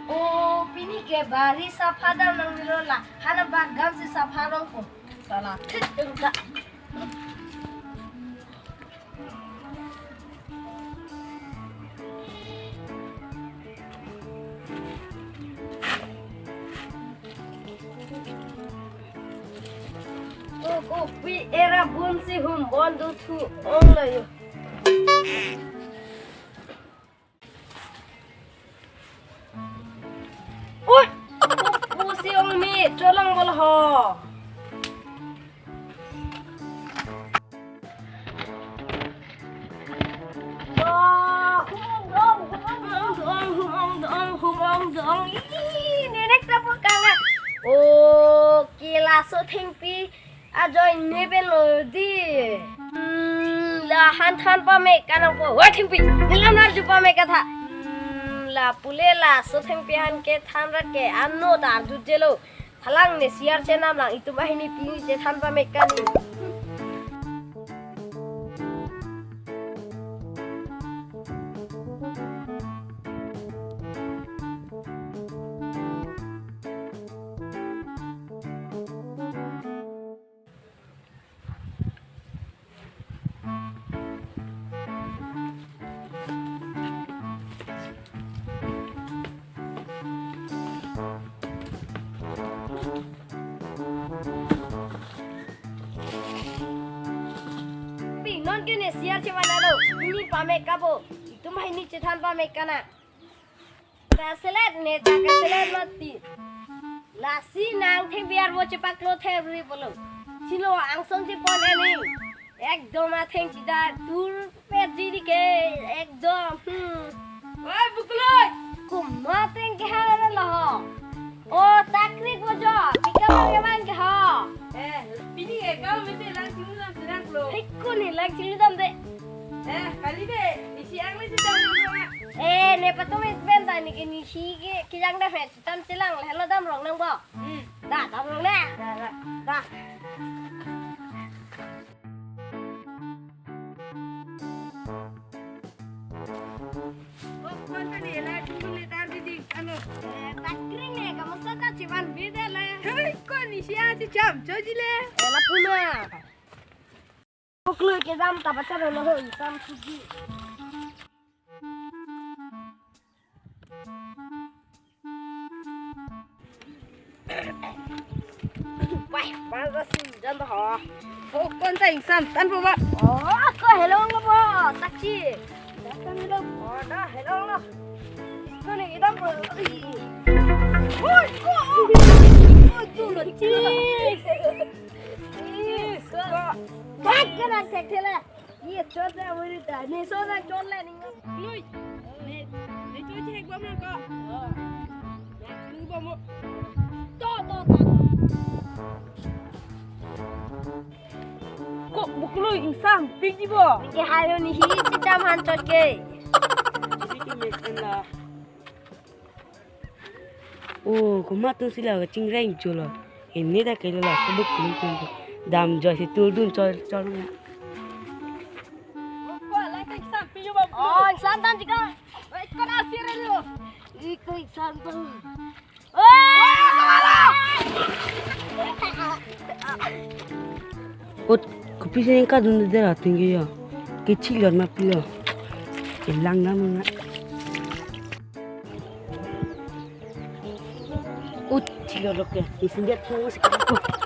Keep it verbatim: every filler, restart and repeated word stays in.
O, pini ke bari sapha dam nangnelo la. Hana bagam si sapha rong ko. Sala thik dengka. Ko, kopi era bun si hum bon duthu ong lo yo. Ui, pusi ong mi, cholong bol ho. Wah, humong dong, humong dong, humong dong, humong dong. Ih, nenek ta pekang ah. Oh, kila so thengpi. Ajoine pen lo di. Hmm, la han than pame kanang po. Wah, thengpi. Nilam nar ju pame katha. Hmm, la pule laso thengpi han kethan rat ke ano ta arjujelo. Thalang ne siar chenam lang itum ahini pini chethan pame kani. Pi, non ke ne siar chevan alo. Ini pame kabo. Itum hai ni chethan pame kana. Ta selet ne ta ka selet mati. Lasi nang thengpi arvo chepaklo thepri pulo. Chilo angsong chepon ani. Ekdom atheng chidar tur pet jiri ke ekdom. Hmm. Oi, Bukloi. Komat ateng ke hara lo ho. O, Takrik bojo. Pika bang ke bang ke ho. Eh, pini ke kau mesti lang sini lang sedang lo. Hei, ko ne lang sini dam de. Eh, kali de. Isi ang mesti sedang lo. Eh, ne patum is ben ta ne ke nisi ke kijang dam he. Tam chelang le lo dam rong nang bo. Hmm. Da, dam rong na. Da, da, da. Ko, ko ta ne la, tu ne tar di di, ano. Eh, Takrik ne, kamusta ta chevan beda la. Hei, ko nisi a checham, choji le. Eh, la puna. Bukloi kedam ta pacha lo ho, sam suji. Wah, bang ko si jan to ho. Oh, ko ta ingsam tan po ba. Oh, ko helong lo po, taksi. Datang helong. Oh, da helong lo. Ko ne kedam po. Oi, ko. Oh, tu lo. Cheese. Cheese. Ko. Dak kana thek thela. Ye, chot na muri ta. Ne so na chot la ning. Lui. Ne, ne chot chek bom na ko. Na, lu bom mo. To, to, to. Ko Bukloi ingsam pik di bo. Ke hayo ni hi chitam han chot ke. Siki mesen la. Oh, komat atum si la kachingreng cholo. Ini ta kailo la, sebut kulit kulit. Dam joy si turdun chol chol na. Oh, santan jika. Oi, kena sirelo. Iko santan. Oh, Kot, kopi sini kadun de la tinggi ya. Kecil ya, mati ya. Hilang nama na. Ut, cilor ke. Isin dia tuh sekarang.